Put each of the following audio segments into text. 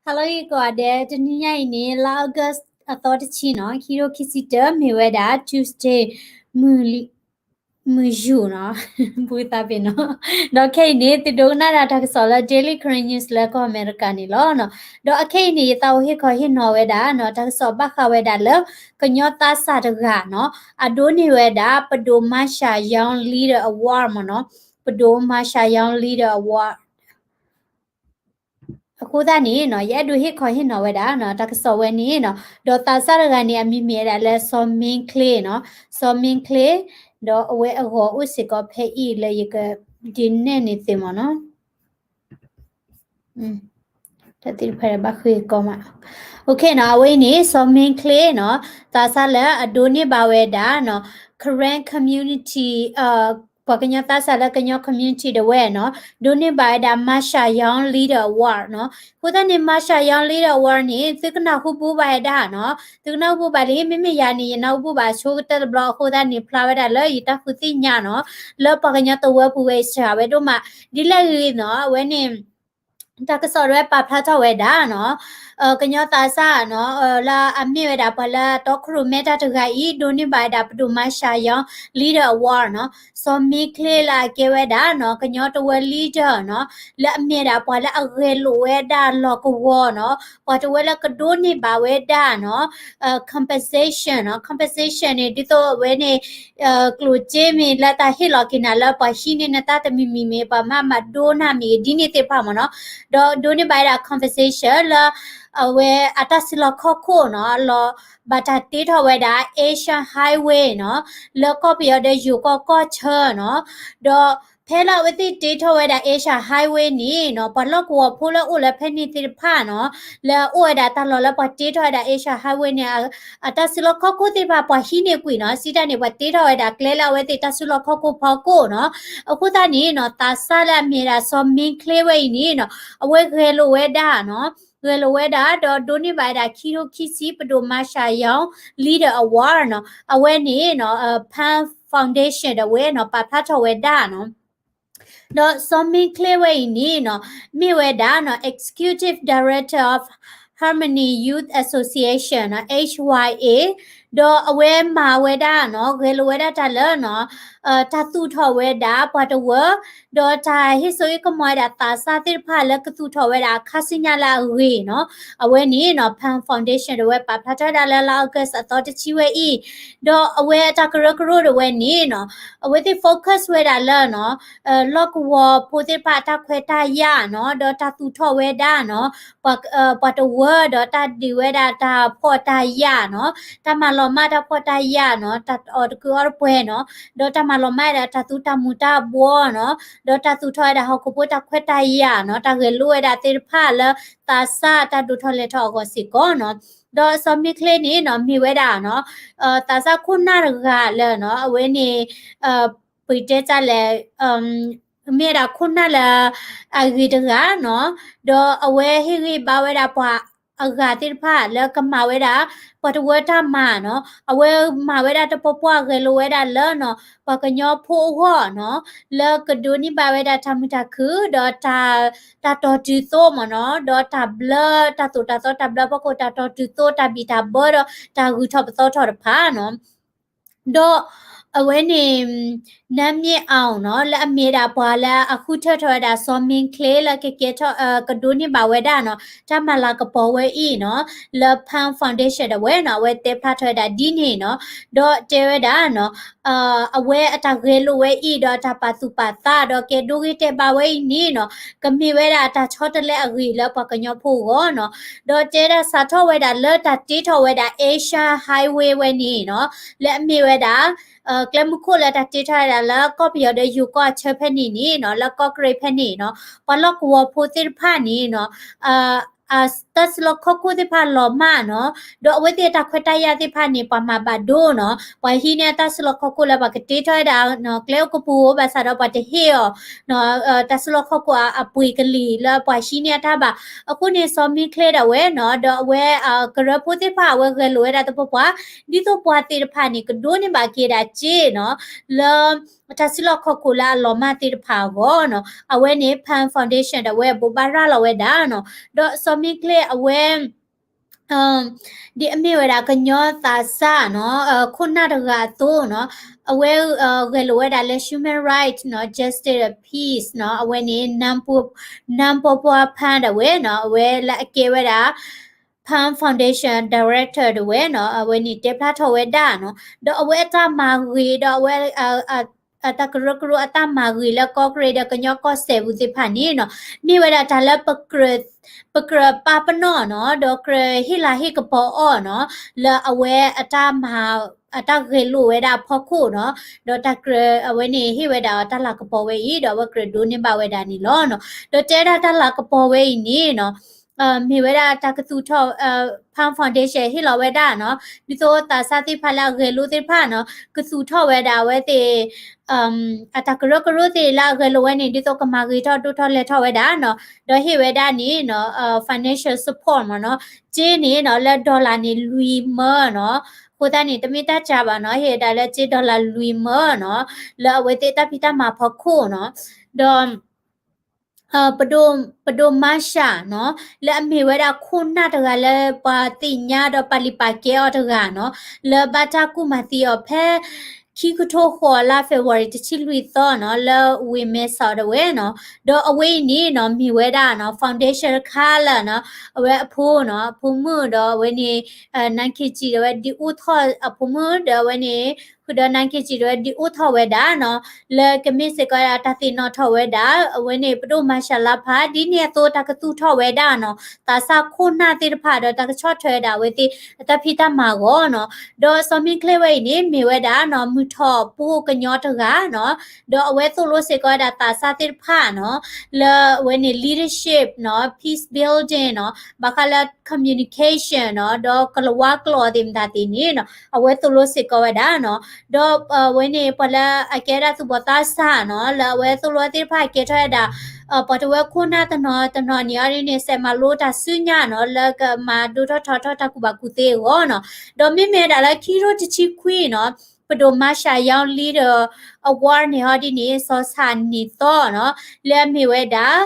ဟါလၢဂ့ၤကိးဂၤဒဲး, တနံၤညါအံၤန့ၣ် လါ August အသီတဆံနီၤ, ခံကထိခံဆံတၢ မ့ၢ်ဝဲဒၣ် Tuesday မုၢ်ယူၤနီၤ, ဘူးသးပ့ၤနီၤ. ဒီးခဲအံၤန့ၣ် သုဒိကနၣ်ဒၣ်တၢ်ကစီၣ်လၢ Daily Karen News လၢကီၢ်အမဲရကၤန့ၣ်လီၤ. ဒီးအခဲအံၤန့ၣ် ယသးအိၣ်ဟ့ၣ်ခီဟ့ၣ်နီၤဝဲဒၣ်နီၤ, တၢ်ကစီၣ်ဘၣ်ဃးဝဲဒၣ်လၢ ကညီသးစၢ်တဂၤနီၤ, အဒိးန့ၢ်ဝဲဒၣ် ပဒိၣ် Marshall Young Leader Award မ့ၢ်နီၤ, ပဒိၣ် Marshall Young Leader Award အဃိသတးန့ၣ်နီၤ, ယအဲၣ်ဒိးဟ့ၣ်ခီဟ့ၣ်နီၤဝဲဒၣ်နီၤ, တၢ်ကစီၣ်ဝဲန့ၣ်နီၤ, ဒီးသးစၢ်တဂၤန့ၣ် အမံၤမ့ၢ်ဝဲဒၣ်လၢ စီၤမ့ချ့နီၤ, စီၤမ့ချ့, ဒီးအဝဲအဂီၢ်အိၣ်စ့ၢ်ကီးဖဲအံၤလၢယကဒုးနဲၣ်န့ၢ်သုမ့ၢ်နီၤ. တၢ်သ့ၣ်တဖၣ်ဘၣ်ဃ့ကီမး. အဝဲအံၤန့ၣ် စီၤမ့ချ့နီၤ, သးစၢ်လၢအဒိးန့ၢ်ဘၣ်ဝဲဒၣ်နီၤ, Karen community, ပှၤကညီသးစၢ်လၢကညီ community ဒၣ်ဝဲနီၤ, ဒိးန့ၢ်ဘၣ်ဝဲဒၣ် Marshall Young Leader Award နီၤ. အဃိသတးန့ၣ် Marshall Young Leader Award န့ၣ် သုကနၢ်ဟူဘူးဘၣ်ဝဲဒၣ်နီၤ, သုကနၢ်ဟူဘူးဘၣ်လံ, မ့မ့ၢ်ယၤန့ၣ် ယနၢ်ဟူဘူးဘၣ်ဆိကတၢၢ်တဘျီအဃိသတးန့ၣ် ဖျါဝဲဒၣ်လၢယတၢ်ဃုသ့ၣ်ညါနီၤ, လၢပှၤကညီတဝၢပူၤဝဲအံၤစှၤဝဲဒိၣ်မး, ဒ်လဲၣ်ဂ့ၤနီၤ, အဝဲန့ၣ် တၢ်ကစီၣ်ဒၣ်ဝဲပာ်ဖျါထီၣ်ဝဲဒၣ်နီၤ, ကညီသးစၢ်နီၤ, လၢအမ့ၢ်ဝဲဒၣ်ပှၤလၢအတီခိၣ်ရိၣ်မဲတၢ်တဂၤအံၤ ဒိးန့ၢ်ဘၣ်ဝဲဒၣ်ပဒိၣ် Marshall Young Leader Award နီၤ, စီၤမ့ချ့လၢအကဲဝဲဒၣ်နီၤ, ကညီတဝၢ leader နီၤ, လၢအမ့ၢ်ဒၣ်ပှၤလၢအဂဲၤလိာ်ဝဲဒၣ်လီၢ်ကဝီၤနီၤ, ပှၤတဝၢလၢကဒိးန့ၢ်ဘၣ်ဝဲဒၣ်နီၤ, compensation နီၤ, compensation န့ၣ် ဒ်သိးအဝဲန့ၣ် ကျိၣ်စ့မ့ၢ်လၢတၢ်ဟ့ၣ်လီၤက့ၤနၤလၢပှၤဟံးန့ၢ်နတၢ်တမံၤမံၤမ့ၢ် ပှၤမၤဘၣ်ဒိနၤမ့ၢ်ဂ့ၤ ဒ်န့ၣ်သ့ၣ်တဖၣ်မ့ၢ်နီၤ, ဒီးဒိးန့ၢ်ဘၣ်ဝဲဒၣ် compensation လၢ အဝဲအတၢ်စုလီၢ်ခီၣ်ခိၣ်နီၤ, လီၤဘၣ်တၢ်တ့ထီၣ်ဝဲဒၣ် Asia Highway နီၤ, လၢကီၢ်ပယီၤဒီးယိၤကီၢ်ကီၢ်ဆၢနီၤ, ဒီးဖဲလၢအဝဲသ့ၣ်တ့ထီၣ်ဝဲဒၣ် Asia Highway န့ၣ်နီၤ, ပှၤလီၢ်ကဝီၤဖိလၢအိၣ်လၢဖဲန့ၣ်သ့ၣ်တဖၣ်နီၤ, လၢအအိၣ်ဝဲဒၣ်တၢ်လီၢ်လၢပှၤတ့ထီၣ်ဝဲဒၣ် Asia Highway န့ၣ် အတၢ်စုလီၢ်ခီၣ်ခိၣ်သ့ၣ်တဖၣ် ပှၤဟံးန့ၢ်ကွံာ်နီၤ, စံးတၢ်န့ၣ် ပှၤတ့ထီၣ်ဝဲဒၣ်ကျဲလၢအဝဲသ့ၣ်တၢ်စုလီၢ်ခီၣ်ခိၣ်ဖီခိၣ်နီၤ, အဃိသတးန့ၣ်နီၤ, သးစၢ်လၢအမ့ၢ်ဝဲဒၣ် စီၤမ့ချ့ဝဲအံၤန့ၣ်နီၤ, အဝဲဂဲၤလိာ်ဝဲဒၣ်နီၤ, ဂဲၤလိာ်ဝဲဒၣ် ဒီးဒိးန့ၢ်ဘၣ်ဝဲဒၣ် ခံကထိခံဆံ ပဒိၣ် Marshall Young Leader Award နီၤ, အဝဲန့ၣ်နီၤ, Pan Foundation ဒၣ်ဝဲနီၤ, ပာ်ဖျါထီၣ်ဝဲဒၣ်နီၤ. ဒီးစီၤမ့ချ့ဝဲအံၤန့ၣ်နီၤ, မ့ၢ်ဝဲဒၣ်နီၤ, Executive Director of Harmony Youth Association နီၤ, H Y A, ဒီးအဝဲမၤဝဲဒၣ်နီၤ, ဂဲၤလိာ်ဝဲဒၣ်တၢ်လၢနီၤ, တၢ်သူၣ်ထီၣ်ဝဲဒၣ် ပှၤတဝၢ, ဒီးတၢ်ဟ့ၣ်စိဟ့ၣ်ကမီၤဝဲဒၣ်သးစၢ်သ့ၣ်တဖၣ်လၢကသူၣ်ထီၣ်ဝဲဒၣ်အခါဆူညါလၢအဂ့ၤနီၤ, အဝဲန့ၣ်နီၤ, Pan Foundation ဒၣ်ဝဲပာ်ဖျါထီၣ်ဝဲဒၣ်လၢလါ August အသီတဆံဝဲအံၤ, ဒီးအဝဲအတၢ်ကရၢကရိဒၣ်ဝဲန့ၣ်နီၤ, အဝဲသ့ၣ် focus ဝဲဒၣ်လၢနီၤ, လီၢ်ကဝီၤဖိသ့ၣ်တဖၣ်အတၢ်ခွဲးတၢ်ယာ်နီၤ, ဒီးတၢ်သူၣ်ထီၣ်ဝဲဒၣ်နီၤ, ပှၤတဝၢ ဒီးတၢ်ဒုးဝဲဒၣ်တၢ်ဖှီၣ်တၢ်ယာ်နီၤ, တၢ်မၤလီၤမၢ်တၢ်ဖှီၣ်တၢ်ယာ်နီၤ, တၢ်အီၣ်တကုအီတပှဲၤနီၤ, ဒီးတၢ်မၤလီၤမၢ်ဒၣ် တၢ်သူတၢ်မုာ်တၢ်ဘှီနီၤ, ဒီးတၢ်သူၣ်ထီၣ်ဝဲဒၣ်ဟီၣ်ခိၣ်ဖိတၢ်ခွဲးတၢ်ယာ်နီၤ, တၢ်ဂဲၤလိာ်ဝဲဒၣ်သ့ၣ်တဖၣ်လၢသးစၢ်တၢ်ဒိၣ်ထီၣ်လဲၤထီၣ်အဂီၢ်စ့ၢ်ကီးနီၤ. ဒီးစီၤမ့ချ့န့ၣ်နီၤ, မ့ၢ်ဝဲဒၣ်နီၤ, သးစၢ်ခိၣ်နၢ်တဂၤလၢနီၤ, အဝဲန့ၣ် ပတဲတၢ်လဲၣ်, မ့ၢ်ဝဲဒၣ်ခိၣ်နၢ်လၢအဂ့ၤတဂၤနီၤ, ဒီးအဝဲဟ့ၣ်ဂံၢ်ဘါဝဲဒၣ်ပှၤအဂၤသ့ၣ်တဖၣ်လၢကမၤဝဲဒၣ် ပှၤတဝၢတၢ်မၤနီၤ, အဝဲမၤဝဲဒၣ်တပှီၤပှီၤ ဂဲၤလိာ်ဝဲဒၣ်လၢနီၤ, ပှၤကညီဖိအဂီၢ်နီၤ, လၢကဒိးန့ၢ်ဘၣ်ဝဲဒၣ်တၢ်မုာ်တၢ်ခုၣ် ဒီးတၢ်တီၤတုၤသိးမ့ၢ်နီၤ, ဒီးတၢ်ဘျၢ တၢ်သိၣ်တၢ်သီတၢ်ဘျၢဖီခိၣ် တၢ်တီၤတုၤသိး တၢ်ဘံၣ်တၢ်ဘၢ ဒီးတၢ်ဂုၤထီၣ်ပသီထီၣ်တဖၣ်နီၤ. ဒီးအဝဲန့ၣ် နၢမ့ၢ်အီၤနီၤ, လၢအမ့ၢ်ဒၣ်ပှၤလၢအဃုထၢထီၣ်ဝဲဒၣ်စီၤမ့ချ့လၢကကဲထီၣ် ကဒိးန့ၢ်ဘၣ်ဝဲဒၣ်နီၤ, တၢ်မၤလၤကပီၤဝဲအံၤနီၤ, လၢ Pan Foundation ဒၣ်ဝဲနီၤ, အဝဲတဲဖျါထီၣ်ဝဲဒၣ်ဒ်န့ၣ်နီၤ, ဒီးတဲဝဲဒၣ်နီၤ, အဝဲအတၢ်ဂဲၤလိာ်ဝဲအံၤ ဒီးတၢ်ပာ်သူၣ်ပာ်သး ဒီးကဲဒိဂ့ၤတဲာ်ဘၣ်ဝဲအံၤန့ၣ်နီၤ, ကမ့ၢ်ဝဲဒၣ်တၢ်ဆီတလဲအဂ့ၤလၢပှၤကညီဖိအဂီၢ်နီၤ. ဒီးတဲဒၣ်စးထီၣ်ဝဲဒၣ်လၢတၢ်တ့ထီၣ်ဝဲဒၣ် Asia Highway ဝဲန့ၣ်နီၤ, လၢအမ့ၢ်ဝဲဒၣ် ကျဲမုၢ်ခိၣ်လၢတၢ်တ့ထီၣ်ဝဲဒၣ်လၢကီၢ်ပယီၤဒီးယိၤကီၢ်အဆၢဖဲန့ၣ်န့ၣ်နီၤ, လၢကီၢ်ကရ့ၣ်ဖဲန့ၣ်နီၤ, ပှၤလီၢ်ကဝီၤဖိသ့ၣ်တဖၣ်န့ၣ်နီၤ, တၢ်စုလီၢ်ခီၣ်ခိၣ်သ့ၣ်တဖၣ်လီၤမၢ်နီၤ, ဒီးအဝဲသ့ၣ်အတၢ်ခွဲးတၢ်ယာ်သ့ၣ်တဖၣ်န့ၣ် ပှၤမၤဘၣ်ဒိနီၤ, ပှၤဟံးန့ၢ်အတၢ်စုလီၢ်ခီၣ်ခိၣ်လၢပှၤကတ့ထီၣ်ဝဲဒၣ် ကျဲအိၣ်ကပူၤ ဘၣ်ဆၣ်ဒီးပှၤတဟ့ၣ်အီၤ တၢ်စုလီၢ်ခီၣ်ခိၣ်အပှ့ၤကလံၤလၢပှၤဟံးန့ၢ်အတၢ်ဘၣ်. အဃိန့ၣ် စီၤမ့ချ့ဒၣ်ဝဲနီၤ, ဒီးအဝဲကရၢဖိသ့ၣ်တဖၣ် အဝဲဂဲၤလိာ်ဝဲဒၣ်သပှၢ်ပှၢ်, ဒ်သိးပှၤသ့ၣ်တဖၣ်န့ၣ် ကဒိးန့ၢ်ဘၣ်က့ၤဒၣ်စ့နီၤ, လၢတၢ်စုလီၢ်ခီၣ်ခိၣ်လၢအလီၤမၢ်သ့ၣ်တဖၣ်အဂီၢ်နီၤ, အဝဲန့ၣ် Pan Foundation ဒၣ်ဝဲဘိးဘၣ်ရၤလီၤဝဲဒၣ်နီၤ, ဒီးစီၤ မ့ၢ်ကျဲအဝဲ ဒ်အမ့ၢ်ဝဲဒၣ်ကညီသးစၢ်နီၤ ခိၣ်နၢ်တဂၤအသိးနီၤ အဝဲ ဂဲၤလိာ်ဝဲဒၣ်လၢ human right နီၤ justice and peace နီၤ အဝဲန့ၣ် နၢမ်ပှၤဖၢၣ်ဒၣ်ဝဲနီၤ အဝဲလၢအကဲဝဲဒၣ် Palm Foundation Director ဒၣ်ဝဲနီၤ အဝဲန့ၣ်တဲဖျါထီၣ်ဝဲဒၣ်နီၤ ဒီးအဝဲအတၢ်မၤဂ့ၤ ဒီးအဝဲ တၢ်ကရၢကရိအတၢ်မၤဂ့ၤလၢကီၢ်ကရ့ၣ်ဒီးကညီကီၢ်စဲၣ်ပူၤသ့ၣ်တဖၣ်န့ၣ်နီၤ မ့ၢ်ဝဲဒၣ်တၢ်လၢ ပကြၢးပာ်ပနီၣ်နီၤ ဒီးကြၢးဟ့ၣ်လၤဟ့ၣ်ကပီၤအီၤနီၤ လၢအဝဲအတၢ်မၤ အတၢ်ဂဲၤလိာ်ဝဲဒၣ်အဖီခိၣ်နီၤ ဒီးတၢ်ကြၢးအဝဲန့ၣ်ဟ့ၣ်ဝဲဒၣ်တၢ်လၤကပီၤဝဲအံၤ ဒီးအဝဲကြၢးဒိးန့ၢ်ဘၣ်ဝဲဒၣ်န့ၣ်လီၤနီၤ ဒီးတဲဒၣ်တၢ်လၤကပီၤဝဲအံၤန့ၣ်နီၤ မ့ၢ်ဝဲဒၣ်တၢ်ကသူၣ်ထီၣ် Palm Foundation ဟ့ၣ်လီၤဝဲဒၣ်နီၤ ဒ်သိးသးစၢ်သ့ၣ်တဖၣ်လၢအဂဲၤလိာ်သ့ၣ်တဖၣ်နီၤ ကသူၣ်ထီၣ်ဝဲဒၣ်အဝဲသ့ၣ် အတၢ်ကရၢကရိသ့ၣ်လၢအဂဲၤလိာ်ဝဲန့ၣ် ဒ်သိးကမၤဂ့ၤထီၣ်ဒိၣ်ထီၣ်လဲၤထီၣ်ဝဲဒၣ်နီၤ ဒီးဟ့ၣ်ဝဲဒၣ်န့ၣ်နီၤ financial support မ့ၢ်နီၤ စ့န့ၣ်နီၤ လၢ dollar န့ၣ် လွံၢ်မၢနီၤ အဃိသတးန့ၣ် တမ့ၢ်တၢ်ကၢဘၣ်နီၤ ဟ့ၣ်ဝဲဒၣ်လၢစ့ dollar လွံၢ်မၢနီၤ လၢအဝဲသ့ၣ်တၢ်ဖံးတၢ်မၤဖီခိၣ်နီၤ ဒီး ပဒိၣ် ပဒိၣ်မၤရှးနီၤ လၢအမ့ၢ်ဝဲဒၣ်ခိၣ်နၢ်တဂၤလၢပှၤသ့ၣ်ညါဒီးပာ်လုၢ်ပာ်ကဲအီၤတဂၤနီၤ လၢဘၣ်တၢ်ကူၣ်မၤသံအီၤဖဲ ခံကထိဃိးလါ February တဆံလွံၢ်သီနီၤ လၢဝ့ၢ်မဲဆီးဒၣ်ဝဲနီၤ ဒီးအဝဲအံၤန့ၣ်နီၤ မ့ၢ်ဝဲဒၣ်နီၤ foundation တခါလၢနီၤ အဝဲအဖိနီၤ အဖိမုၣ်ဒီးအဝဲန့ၣ် နန်းခင်ကြည် ဒၣ်ဝဲဒုးအိၣ်ထီၣ်အဖိမုၣ်ဒီးအဝဲန့ၣ် ဃုာ်ဒီး နန်းခင်ကြည် ဒၣ်ဝဲဒုးအိၣ်ထီၣ်ဝဲဒၣ်နီၤ လၢကမ့ၢ်စ့ၢ်ကီးဝဲဒၣ်တၢ်သ့ၣ်နီၣ်ထီၣ်ဝဲဒၣ် အဝဲန့ၣ် ပဒိၣ်မၤရှးလါဖး ဒ်န့ၣ်အသိးတၢ်ကသူၣ်ထီၣ်ဝဲဒၣ်နီၤ သးစၢ်ခိၣ်နၢ်သ့ၣ်တဖၣ်ဒီးတၢ်ကဆီၣ်ထွဲဝဲဒၣ်အဝဲသ့ၣ်အတၢ်ဖံးတၢ်မၤအဂီၢ်နီၤ ဒီးစီၤမံချ့ဝဲအံၤန့ၣ် မ့ၢ်ဝဲဒၣ်နီၤ မုၢ်ထီၣ်ပှိၢ်ကညီတဂၤနီၤ ဒီးအဝဲသိၣ်လိစ့ၢ်ကီးဝဲဒၣ်သးစၢ်သ့ၣ်တဖၣ်နီၤ လၢအဝဲန့ၣ် leadership နီၤ peace building နီၤ ဘၣ်ဃးလၢ communication နီၤ ဒီးကလၤဝါကျိာ်သ့ၣ်မတၤသ့ၣ်န့ၣ်နီၤ အဝဲသိၣ်လိစ့ၢ်ကီးဝဲဒၣ်နီၤ ဒီးအဝဲန့ၣ် ပှၤလၢအကဲဒၣ်သူၣ်ဘီၣ်သးစၢ်နီၤ လၢအဝဲသိၣ်လိသ့ၣ်တဖၣ်ကဲထီၣ်ဝဲဒၣ် ပှၤတဝၢခိၣ်နၢ်တနီၤတနီၤန့ၣ်အီၤဒ်န့ၣ် စဲးမၤလိတၢ်ဆူညါနီၤ လၢကမၤဒိၣ်ထီၣ်ထီထီၣ်တၢ်ကူၣ်ဘၣ်ကူၣ်သ့အဂီၢ်နီၤ ဒီးမ့မ့ၢ်ဒၣ်လၢခံကထိတဆံခွံနီၤ ပဒိၣ်မၤရှး Young Leader Award န့ၣ်အီၤဒ်န့ၣ် စီၤဆၣ်နံၣ်သီနီၤ လၢအမ့ၢ်ဝဲဒၣ်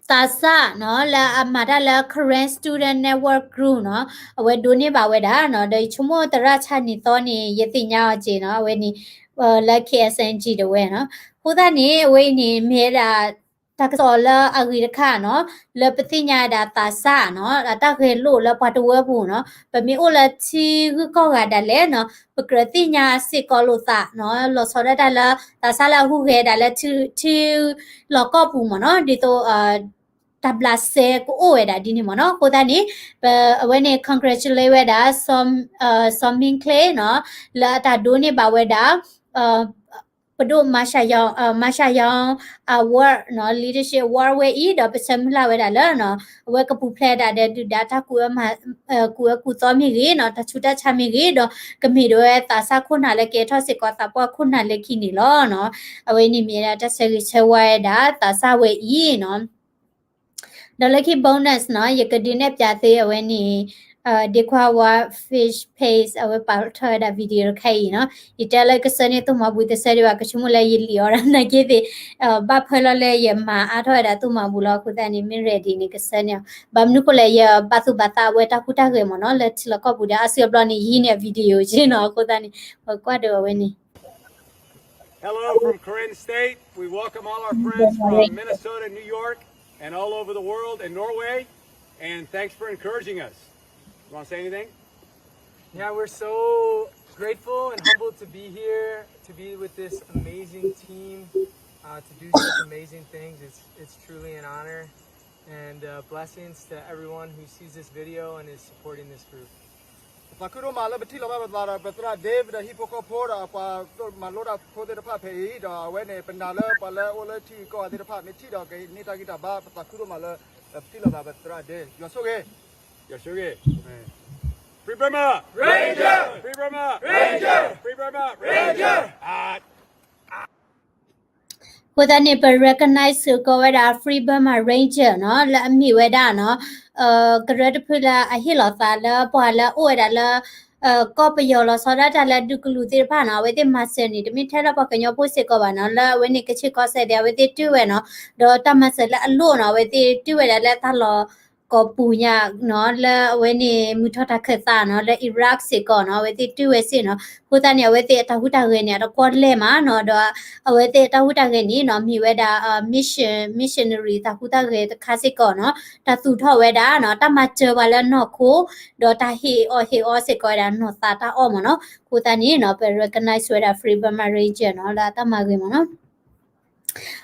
သးစၢ်နီၤ လၢအမၤတၢ်လၢ Karen Student Network Group နီၤ အဝဲဒိးန့ၢ်ဘၣ်ဝဲဒၣ်နီၤ ဒီးယဆိကမိၣ်သရၣ်ဆၣ်နံၣ်သီန့ၣ် ယသ့ၣ်ညါအီၤက့ၤနီၤ အဝဲန့ၣ် လၢ K S N G ဒၣ်ဝဲနီၤ အဃိသတးန့ၣ် အဝဲအံၤန့ၣ် မ့ၢ်ဝဲဒၣ် တၢ်ကစီၣ်လၢအဂ့ၤတခါနီၤ လၢပသ့ၣ်ညါဝဲဒၣ်သးစၢ်နီၤ အတၢ်ဂဲၤလိာ်လၢပှၤတဝၢပူၤနီၤ ပမ့ၢ်အိၣ်လၢထံဂုၤကီၢ်ဂၤဒၣ်လဲာ်နီၤ ပကြၢးသ့ၣ်ညါစ့ၢ်ကီးလိာ်သးနီၤ လီၤဆီဒၣ်တၢ်လၢသးစၢ်လၢအဟူးဂဲၤဒၣ်လၢထံ ထံလီၢ်ကီၢ်ပူၤမ့ၢ်နီၤ ဒ်သိး တၢ်ဘျးစဲကအိၣ်ဝဲဒၣ်ဒ်န့ၣ်မ့ၢ်နီၤ အဃိသတးန့ၣ် ပ အဝဲန့ၣ် congratulate ဝဲဒၣ် စီၤမံချ့နီၤ လၢအတၢ်ဒိးန့ၢ်ဘၣ်ဝဲဒၣ် ပဒိၣ် Marshall Young Award နီၤ Leadership Award ဝဲအံၤ ဒီးပဆၢမုၢ်လၢ်ဝဲဒၣ်လၢနီၤ အဝဲကပူၤဖျဲးဒၣ်ဒီးဒုၣ်ဒါတၢ်ကူၣ်အၢကူၣ်အၢကူၣ်သီမ့ၢ်ဂ့ၤနီၤ တၢ်ဆူးတၢ်ဆါမ့ၢ်ဂ့ၤ ဒီးကမ့ၢ်ဒၣ်ဝဲသးစၢ်ခိၣ်နၢ်လၢကဲထီၣ်စ့ၢ်ကီးသးပှၢ်ခိၣ်နၢ်လၢခံန့ၣ်လီၤနီၤ အဝဲန့ၣ်မ့ၢ်ဝဲဒၣ်တၢ်ဆၢဂ့ၤဆၢဝါဝဲဒၣ်သးစၢ်ဝဲအံၤနီၤ ဒီးလၢခံ bonus နီၤ ယကဒုးနဲၣ်ပၠးသုအဝဲန့ၣ် ဒ့ခွါဝါ fish paste အဝဲပာ်ထီၣ်ဝဲဒၣ် video တခါအံၤနီၤ ယတဲလၢကဆှၢန့ၢ်သူၣ်မၤဘူၣ်တဆှၢဒံးဘၣ် ကဆိကမိၣ်လၢယလံာ်အီၤဒၣ်နာ်က့သ့ၣ် ဘၣ်ဖၢလီၤလၢယမၤအါထီၣ်ဝဲဒၣ်သူၣ်မၤဘူၣ်လီၤ အဃိသတးန့ၣ် မ့ၢ် ready န့ၣ် ကဆှၢန့ၢ်အီၤ ဘၣ်မနုၤဃိလဲၣ် ယဘၣ်သူၣ်ဘၣ်သးအဝဲတၢ်ဟူးတၢ်ဂဲၤမ့ၢ်နီၤ လၢထံလီၢ်ကီၢ်ပူၤဒီး အါစုအါဘျီန့ၣ် ယဟံးန့ၢ်အ video က့နီၤ အဃိသတးန့ၣ် ပကွၢ်ဒီးအဝဲန့ၣ် Hello from Karen State. We welcome all our friends from Minnesota, New York, and all over the world, and Norway. And thanks for encouraging us. You want to say anything? Yeah, we're so grateful and humbled to be here, to be with this amazing team, uh, to do such amazing things. It's, it's truly an honor. And uh, blessings to everyone who sees this video and is supporting this group. ပသးခုဒိၣ်မးလၢပထံၣ်လိာ်ဘၣ်ပသးဒီး ပသရၣ်ဒ့ ဒီးဟံၣ်ဖိဃီဖိဒီးပှၤမၤလိတၢ်ဖိသ့ၣ်တဖၣ်ဖဲအံၤ ဒီးအဝဲန့ၣ် ပနာ်လၢပှၤလၢအအိၣ်လၢထံဂုၤကီၢ်ဂၤသ့ၣ်တဖၣ် မ့ၢ်ထံၣ်ဒီးကန့ၢ်တၢ်ဂံၢ်တၢ်ဘါ ပသးခုဒိၣ်မးလၢပထံၣ်လိာ်သးပသရၣ်ဒ့ ယွၤဆိၣ်ဂ့ၤ ယွၤဆိၣ်ဂ့ၤ Free Burma! Ranger! Free Burma! Ranger! Free Burma! Ranger! အဃိသတးန့ၣ် ပ recognize စ့ၢ်ကီးဝဲဒၣ် Free Burma Ranger နီၤ လၢအမ့ၢ်ဝဲဒၣ်နီၤ ကရၢတဖုလၢအဟ့ၣ်လီၤသးလၢပှၤလၢအအိၣ်ဝဲဒၣ်လၢ ကီၢ်ပယီၤလီၤဆီဒၣ်တၢ်လၢဒုးကလုာ်သ့ၣ်တဖၣ်နီၤ အဝဲသ့ၣ်မၤစၢၤန့ၣ် တမ့ၢ်ထဲလၢပှၤကညီဖိစ့ၢ်ကီးဘၣ်နီၤ လၢအဝဲန့ၣ်ကဆ့ကီၢ်စဲၣ်သ့ၣ် အဝဲသ့ၣ်တုၤဝဲနီၤ ဒီးတၢ်မၤစၢၤလၢအလိၣ်နီၤ အဝဲသ့ၣ်တုၤဝဲဒၣ်လၢတၢ်လီၢ်ကိးပူၤညါနီၤ လၢအဝဲန့ၣ်မုၢ်ထီၣ်တၢ်ခၢၣ်သးနီၤ လၢ Iraq စ့ၢ်ကီးနီၤ အဝဲသ့ၣ်တုၤဝဲစ့ၢ်နီၤ အဃိသတးန့ၣ် အဝဲသ့ၣ်အတၢ်ဟူးတၢ်ဂဲၤန့ၣ် အတကွီၢ်လဲၢ်မးနီၤ ဒီးအဝဲသ့ၣ်အတၢ်ဟူးတၢ်ဂဲၤန့ၣ်နီၤ မ့ၢ်ဝဲဒၣ် mission missionary တၢ်ဟူးတၢ်ဂဲၤတခါစ့ၢ်ကီးနီၤ တၢ်သူၣ်ထီၣ်ဝဲဒၣ်နီၤ တၢ်မၤစၢၤပှၤလၢနီၢ်ခိ ဒီးတၢ်ဟ့ၣ်အီၣ်ဟ့ၣ်အီစ့ၢ်ကီးဝဲဒၣ်နီၢ်သးတၢ်အီၣ်မးနီၤ အဃိသတးန့ၣ်နီၤ ပ recognize ဝဲဒၣ် Free Burma Ranger နီၤ လၢအတၢ်မၤဂ့ၤမးနီၤ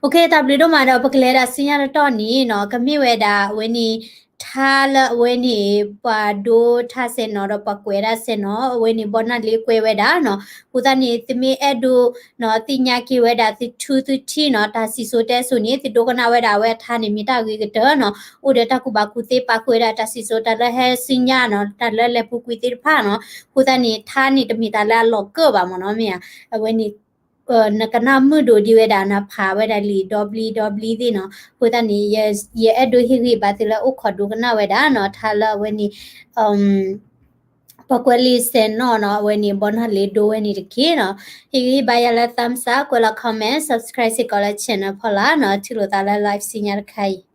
OK တၢ်ဘျုးဒိၣ်မးဒီး ပကလဲၤဒၣ်ဆူညါတတီၢ်န့ၣ်နီၤ ကမ့ၢ်ဝဲဒၣ်အဝဲန့ၣ် ထါလၢအဝဲန့ၣ် ပှၤဒိထါစဲနီၤ ဒီးပှၤကွဲးဒၣ်စဲနီၤ အဝဲန့ၣ် ဘီနၢ်လ့ကွဲးဝဲဒၣ်နီၤ အဃိသတးန့ၣ် သုမ့ၢ်အဲၣ်ဒိးနီၤ သ့ၣ်ညါက့ၤဝဲဒၣ်သုထူသုထံနီၤ တၢ်စံၣ်စိၤတဲစိၤန့ၣ် သုဒိကနၣ်ဝဲဒၣ်အဝဲအထါန့ၣ် မ့ၢ်တၢ်ဂ့ၤကတၢၢ်နီၤ အိၣ်ဒီးတၢ်ကူၣ်ဘၣ်ကူၣ်သ့ပာ်ဃုာ်ဝဲဒၣ်တၢ်စံၣ်စိၤတၢ်လၢဟဲဆူညါနီၤ တၢ်လၢလဲၤပူၤကွံာ်သ့ၣ်တဖၣ်နီၤ အဃိသတးန့ၣ် ထါန့ၣ်တမ့ၢ်တၢ်လၢအလီၤကၢၣ်ဘၣ်မးနီၤ မ့ၢ်ဧါ အဝဲန့ၣ် နကနၣ်မုာ်ဒိၣ်ဒံးဝဲဒၣ် နဖးဝဲဒၣ်လံာ်ဒီဘျံဒီဘျံသ့ၣ်နီၤ အဃိသတးန့ၣ် ယအဲၣ်ဒိးဟ့ၣ်ဂံၢ်ဘါသုလၢအိၣ်ခိးဒိကနၣ်ဝဲဒၣ်နီၤ ထါလၢအဝဲန့ၣ် ပှၤကွဲးလံာ်စဲနီၤနီၤ အဝဲန့ၣ် ဘီနၢ်လ့ဒိဝဲန့ၣ်တက့ၢ်နီၤ ဟ့ၣ်ဂံၢ်ဘါယၤလၢ thumbs up ကွဲးလီၤ comment subscribe စ့ၢ်ကီးလၢ channel ဖီလာ်နီၤ ထံၣ်လိာ်သးလၢ live ဆူညါတခါအံၤ